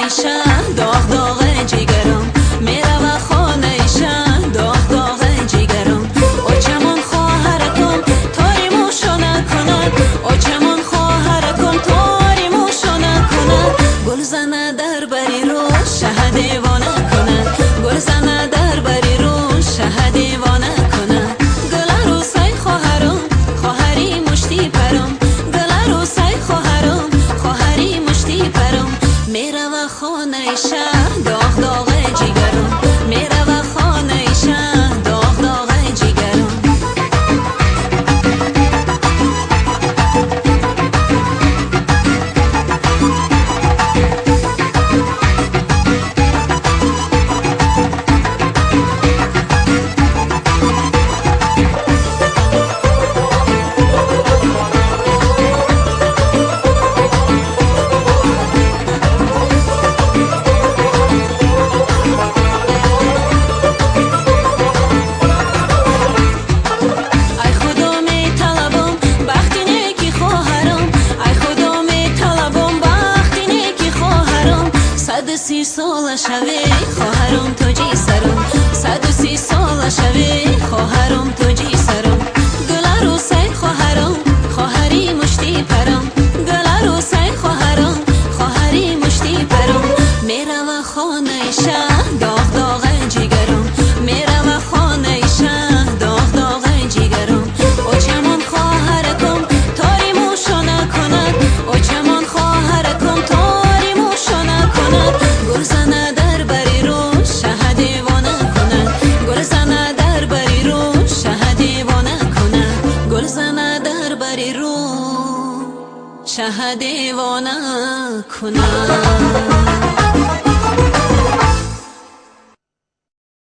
хонаи шаҳ доғ доғ ҷигарам, мерава хонаи шаҳ доғ доғ ҷигарам. Очамон хоҳаракам тори мӯшона кунад, очамон хоҳаракам тори мӯшона кунад. Гулзана дар бари рӯ шаҳ девона кунад, гулзана дар бари рӯ шаҳ девона кунад. Гуларӯсай хоҳарам, хоҳари мушти парам, гуларӯсай хоҳарам, хоҳари мушти парам. Мерава хонаи шаҳ доғ доғ ҷигарам, мерава хонаи шаҳ доғ доғ ҷигарам. Ай Худо металабам бахти неки хоҳарам, ай Худо металабам бахти неки хоҳарам. 130 сола шаве хоҳарам тоҷи сарам, 130 сола шаве хоҳарам тоҷи сарам. Гуларӯсай хоҳарам, хоҳари мушти парам, гуларӯсай хоҳарам, хоҳари мушти парам. Мерава хонаи шаҳ доғ доғ ҷигарам, мерава хонаи шаҳ доғ доғ ҷигарам. Очамон хоҳаракам тори мӯшона кунад, очамон хоҳаракам тори мӯшона кунад. Гулзана дар бари рӯ шаҳ девона кунад, гулзана дар бари рӯ шаҳ девона кунад. Гулзана дар бари рӯ шаҳ девона кунад.